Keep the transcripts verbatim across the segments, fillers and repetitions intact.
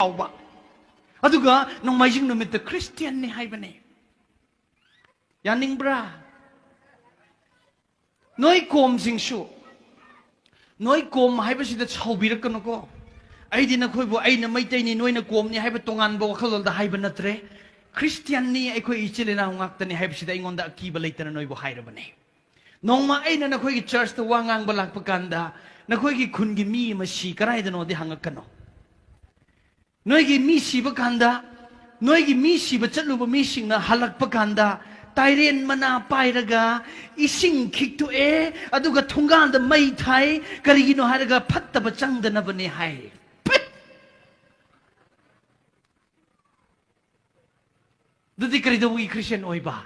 ꯐꯥꯎꯕ꯫ ꯑꯗꯨꯒ ꯅꯣꯡꯃꯥꯏꯖꯤꯡ ꯅꯨꯃꯤꯠꯇ ꯈ꯭ꯔꯤꯁꯇꯤꯌꯥꯟꯅꯤ ꯍꯥꯏꯕꯅꯦ꯫ ꯌꯥꯅꯤꯡꯕ꯭ꯔꯥ? ꯅꯣꯏ ꯀꯣꯝꯁꯤꯡꯁꯨ, ꯅꯣꯏ ꯀꯣꯝ ꯍꯥꯏꯕꯁꯤꯗ ꯁꯥꯎꯕꯤꯔꯛꯀꯅꯨꯀꯣ꯫ ꯑꯩꯗꯤ ꯅꯈꯣꯏꯕꯨ ꯑꯩꯅ ꯃꯩꯇꯩꯅꯤ, ꯅꯣꯏꯅ ꯀꯣꯝꯅꯤ ꯍꯥꯏꯕ ꯇꯣꯉꯥꯟꯕ ꯋꯥꯈꯜꯂꯣꯟꯗ ꯍꯥꯏꯕ ꯅꯠꯇ꯭ꯔꯦ꯫ ꯈ꯭ꯔꯤꯁꯇꯤꯌꯥꯟꯅꯤ, ꯑꯩꯈꯣꯏ ꯏꯆꯤꯜ ꯏꯅꯥꯎ ꯉꯥꯛꯇꯅꯤ ꯍꯥꯏꯕꯁꯤꯗ ꯑꯩꯉꯣꯟꯗ ꯑꯀꯤꯕ ꯂꯩꯇꯅ ꯅꯣꯏꯕꯨ ꯍꯥꯏꯔꯕꯅꯦ꯫ ꯅꯣꯡꯃ ꯑꯩꯅ ꯅꯈꯣꯏꯒꯤ ꯆꯔꯆꯇ ꯋꯥ ꯉꯥꯡꯕ ꯂꯥꯛꯄ ꯀꯥꯟꯗ, ꯅꯈꯣꯏꯒꯤ ꯈꯨꯟꯒꯤ ꯃꯤ ꯑꯃ ꯁꯤ ꯀꯗꯥꯏꯗꯅꯣꯗꯤ ꯍꯪꯉꯛꯀꯅꯨ꯫ ꯅꯣꯏꯒꯤ ꯃꯤ ꯁꯤꯕ ꯀꯥꯟꯗ, ꯅꯣꯏꯒꯤ ꯃꯤ ꯁꯤꯕ ꯆꯠꯂꯨꯕ ꯃꯤꯁꯤꯡꯅ ꯍꯜꯂꯛꯄ ꯀꯥꯟꯗ, ꯇꯥꯏꯔꯦꯟ ꯃꯅꯥ ꯄꯥꯏꯔꯒ ꯏꯁꯤꯡ ꯈꯤꯛꯇꯣꯛꯑꯦ, ꯑꯗꯨꯒ ꯊꯣꯡꯒꯥꯟꯗ ꯃꯩ ꯊꯥꯏ꯫ ꯀꯔꯤꯒꯤꯅꯣ ꯍꯥꯏꯔꯒ, ꯐꯠꯇꯕ ꯆꯪꯗꯅꯕꯅꯦ ꯍꯥꯏ꯫ ꯐꯠ! ꯑꯗꯨꯗꯤ ꯀꯔꯤꯗꯧꯕꯒꯤ ꯈ꯭ꯔꯤꯁꯇꯤꯌꯟ ꯑꯣꯏꯕ?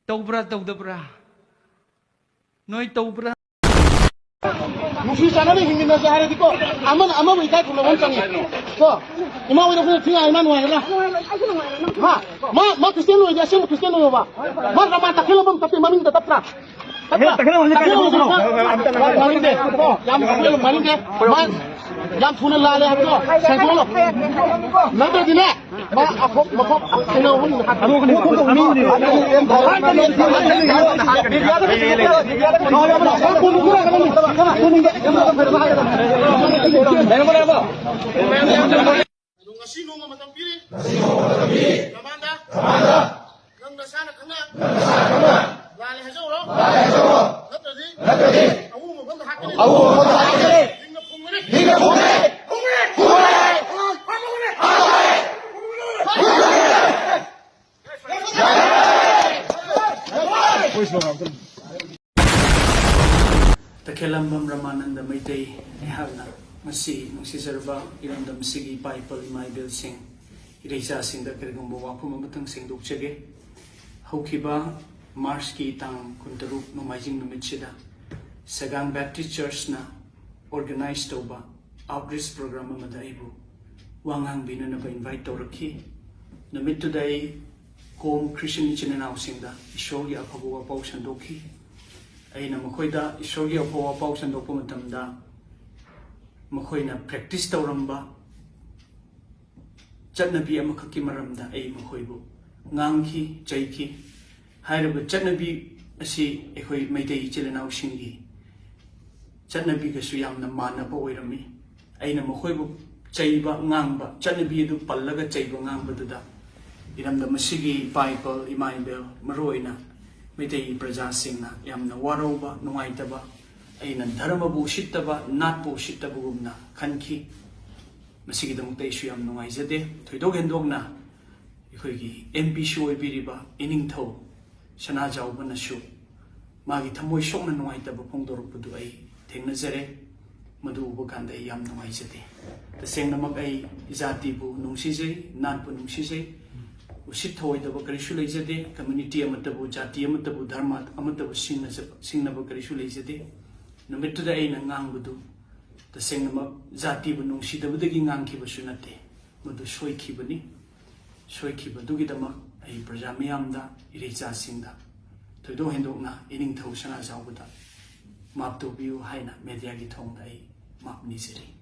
ꯇꯧꯕ꯭ꯔꯥ, ꯇꯧꯗꯕ꯭ꯔꯥ? ꯅꯣꯏ ꯇꯧꯕ꯭ꯔꯥ? ꯅꯨꯡꯁꯤ ꯆꯥꯟꯅꯅ ꯍꯤꯡꯃꯤꯟꯅꯁꯦ ꯍꯥꯏꯔꯗꯤꯀꯣ, ꯑꯃꯅ ꯑꯃꯕꯨ ꯏꯀꯥꯏ ꯈꯨꯝꯅꯕ ꯑꯃ ꯆꯪꯉꯤ꯫ ꯀꯣ, ꯏꯃꯥ ꯍꯣꯏꯗ ꯑꯩꯈꯣꯏꯅ ꯊꯤ ꯉꯥꯡꯉꯤ, ꯃꯥ ꯅꯨꯡꯉꯥꯏꯒꯗ꯭ꯔꯥ? ꯍꯥ? ꯃꯥ, ꯃꯥ ꯈ꯭ꯔꯤꯁꯇꯤꯌꯥꯟ ꯑꯣꯏꯔꯗꯤ ꯑꯁꯦꯡꯕ ꯈ꯭ꯔꯤꯁꯇꯤꯌꯥꯟ ꯑꯣꯏꯌꯣꯕ꯫ ꯃꯥ ꯔꯃꯥ ꯇꯥꯈꯦꯜ ꯑꯃ ꯇꯞꯄꯤ, ꯃꯃꯤꯡꯗ ꯇꯞꯇ꯭ꯔꯥ? ꯇꯞꯇ꯭ꯔꯥ? ꯇꯥꯈꯦꯜ ꯑꯃ ꯇꯥꯈꯦꯜ ꯑꯃ ꯇꯞꯄ꯭ꯔꯥ? ꯃꯥꯅꯤꯡꯗꯦ꯫ ꯀꯣ, ꯌꯥꯝ, ꯃꯥꯅꯤꯡꯗꯦ꯫ ꯃꯥ ꯌꯥꯝ ꯊꯨꯅ ꯂꯥꯜꯂꯦ ꯍꯥꯏꯕꯗꯣ ꯁꯦꯡꯗꯣꯛꯍꯜꯂꯣ꯫ ꯅꯠꯇ꯭ꯔꯗꯤꯅꯦ, ꯃꯥ ꯑꯐꯣꯛ ꯃꯐꯣꯛ ꯀꯩꯅꯣ ꯑꯍꯨꯝ ꯍꯥꯞꯀꯅꯤ꯫ ꯑꯗꯣ ꯉꯁꯤ ꯅꯣꯡꯃ ꯃꯇꯝ ꯄꯤꯔꯤ꯫ ꯃꯃꯥꯡꯗ ꯅꯪ ꯅꯁꯥꯅ ꯈꯪꯅ ꯂꯥꯜꯂꯦ ꯍꯥꯏꯖꯧꯔꯣ꯫ ꯅꯠꯇ꯭ꯔꯗꯤ ꯑꯎꯕ ꯃꯐꯝꯗ ꯍꯥꯠꯀꯅꯤ꯫ ꯂꯤꯡꯅ ꯐꯨꯝꯒꯅꯤ꯫ ꯇꯈꯦꯂꯝꯕꯝ ꯔꯃꯥꯅꯟꯗ ꯃꯩꯇꯩ꯫ ꯑꯩꯍꯥꯛꯅ ꯉꯁꯤ ꯅꯨꯡꯁꯤꯖꯔꯕ ꯏꯔꯝꯗꯝ ꯑꯁꯤꯒꯤ ꯏꯄꯥ ꯏꯄꯜ ꯏꯃꯥ ꯏꯕꯦꯜꯁꯤꯡ, ꯏꯔꯩꯆꯥꯁꯤꯡꯗ ꯀꯔꯤꯒꯨꯝꯕ ꯋꯥꯐꯝ ꯑꯃꯇꯪ ꯁꯦꯡꯗꯣꯛꯆꯒꯦ꯫ ꯍꯧꯈꯤꯕ ꯃꯥꯔꯆꯀꯤ ꯇꯥꯡ ꯀꯨꯟꯇꯔꯨꯛ ꯅꯣꯡꯃꯥꯏꯖꯤꯡ ꯅꯨꯃꯤꯠꯁꯤꯗ ꯁꯒꯥꯡ ꯕꯦꯞꯇꯤꯁ ꯆꯔꯆꯅ organize ꯇꯧꯕ outreach program ꯑꯃꯗ ꯑꯩꯕꯨ ꯋꯥ ꯉꯥꯡꯕꯤꯅꯅꯕ invite ꯇꯧꯔꯛꯈꯤ꯫ ꯅꯨꯃꯤꯠꯇꯨꯗ ꯑꯩ ꯀꯣꯝ ꯈ꯭ꯔꯤꯁꯇꯤꯌꯟ ꯏꯆꯤꯟ ꯏꯅꯥꯎꯁꯤꯡꯗ ꯏꯁꯣꯔꯒꯤ ꯑꯐꯕ ꯋꯥꯄꯥꯎ ꯁꯟꯗꯣꯛꯈꯤ꯫ ꯑꯩꯅ ꯃꯈꯣꯏꯗ ꯏꯁꯣꯔꯒꯤ ꯑꯐꯕ ꯋꯥꯄꯥꯎ ꯁꯟꯗꯣꯛꯄ ꯃꯇꯝꯗ, ꯃꯈꯣꯏꯅ ꯄ꯭ꯔꯦꯛꯇꯤꯁ ꯇꯧꯔꯝꯕ ꯆꯠꯅꯕꯤ ꯑꯃꯈꯛꯀꯤ ꯃꯔꯝꯗ ꯑꯩ ꯃꯈꯣꯏꯕꯨ ꯉꯥꯡꯈꯤ, ꯆꯩꯈꯤ꯫ ꯍꯥꯏꯔꯤꯕ ꯆꯠꯅꯕꯤ ꯑꯁꯤ ꯑꯩꯈꯣꯏ ꯃꯩꯇꯩ ꯏꯆꯤꯜ ꯏꯅꯥꯎꯁꯤꯡꯒꯤ ꯆꯠꯅꯕꯤꯒꯁꯨ ꯌꯥꯝꯅ ꯃꯥꯟꯅꯕ ꯑꯣꯏꯔꯝꯃꯤ꯫ ꯑꯩꯅ ꯃꯈꯣꯏꯕꯨ ꯆꯩꯕ, ꯉꯥꯡꯕ, ꯆꯠꯅꯕꯤ ꯑꯗꯨ ꯄꯜꯂꯒ ꯆꯩꯕ, ꯉꯥꯡꯕꯗꯨꯗ ꯏꯔꯝꯗꯝ ꯑꯁꯤꯒꯤ ꯏꯄꯥ ꯏꯄꯜ, ꯏꯃꯥ ꯏꯕꯦꯜ, ꯃꯔꯨꯑꯣꯏꯅ ꯃꯩꯇꯩ ꯄ꯭ꯔꯖꯥꯁꯤꯡꯅ ꯌꯥꯝꯅ ꯋꯥꯔꯧꯕ, ꯅꯨꯡꯉꯥꯏꯇꯕ, ꯑꯩꯅ ꯙꯔꯃꯕꯨ ꯎꯁꯤꯠꯇꯕ, ꯅꯥꯠꯄꯨ ꯎꯁꯤꯠꯇꯕꯒꯨꯝꯅ ꯈꯟꯈꯤ꯫ ꯃꯁꯤꯒꯤꯗꯃꯛꯇ ꯑꯩꯁꯨ ꯌꯥꯝ ꯅꯨꯡꯉꯥꯏꯖꯗꯦ꯫ ꯊꯣꯏꯗꯣꯛ ꯍꯦꯟꯗꯣꯛꯅ ꯑꯩꯈꯣꯏꯒꯤ ꯑꯦꯝ ꯄꯤꯁꯨ ꯑꯣꯏꯕꯤꯔꯤꯕ ꯏꯅꯤꯡꯊꯧ ꯁꯅꯥꯖꯥꯎꯕꯅꯁꯨ ꯃꯥꯒꯤ ꯊꯃꯣꯏ ꯁꯣꯛꯅ ꯅꯨꯡꯉꯥꯏꯇꯕ ꯐꯣꯡꯗꯣꯔꯛꯄꯗꯨ ꯑꯩ ꯊꯦꯡꯅꯖꯔꯦ꯫ ꯃꯗꯨ ꯎꯕ ꯀꯥꯟꯗ ꯑꯩ ꯌꯥꯝ ꯅꯨꯡꯉꯥꯏꯖꯗꯦ꯫ ꯇꯁꯦꯡꯅꯃꯛ ꯑꯩ ꯖꯥꯇꯤꯕꯨ ꯅꯨꯡꯁꯤꯖꯩ, ꯅꯥꯠꯄꯨ ꯅꯨꯡꯁꯤꯖꯩ꯫ ꯎꯁꯤꯠ ꯊꯑꯣꯏꯗꯕ ꯀꯔꯤꯁꯨ ꯂꯩꯖꯗꯦ꯫ ꯀꯝꯃ꯭ꯌꯨꯅꯤꯇꯤ ꯑꯃꯠꯇꯕꯨ, ꯖꯥꯇꯤ ꯑꯃꯠꯇꯕꯨ, ꯙꯔꯃ ꯑꯃꯠꯇꯕꯨ ꯁꯤꯡꯅꯖꯕ, ꯁꯤꯡꯅꯕ ꯀꯔꯤꯁꯨ ꯂꯩꯖꯗꯦ꯫ ꯅꯨꯃꯤꯠꯇꯨꯗ ꯑꯩꯅ ꯉꯥꯡꯕꯗꯨ ꯇꯁꯦꯡꯅꯃꯛ ꯖꯥꯇꯤꯕꯨ ꯅꯨꯡꯁꯤꯗꯕꯗꯒꯤ ꯉꯥꯡꯈꯤꯕꯁꯨ ꯅꯠꯇꯦ꯫ ꯃꯗꯨ ꯁꯣꯏꯈꯤꯕꯅꯤ꯫ ꯁꯣꯏꯈꯤꯕꯗꯨꯒꯤꯗꯃꯛ ꯑꯩ ꯄ꯭ꯔꯖꯥ ꯃꯤꯌꯥꯝꯗ, ꯏꯔꯩꯆꯥꯁꯤꯡꯗ ꯊꯣꯏꯗꯣꯛ ꯍꯦꯟꯗꯣꯛꯅ ꯏꯅꯤꯡꯊꯧ ꯁꯅꯥꯖꯥꯎꯕꯗ ꯃꯥꯞ ꯇꯧꯕꯤꯌꯨ ꯍꯥꯏꯅ ꯃꯦꯗꯤꯌꯥꯒꯤ ꯊꯣꯡꯗ ꯑꯩ ꯃꯥꯞ ꯅꯤꯖꯔꯤ꯫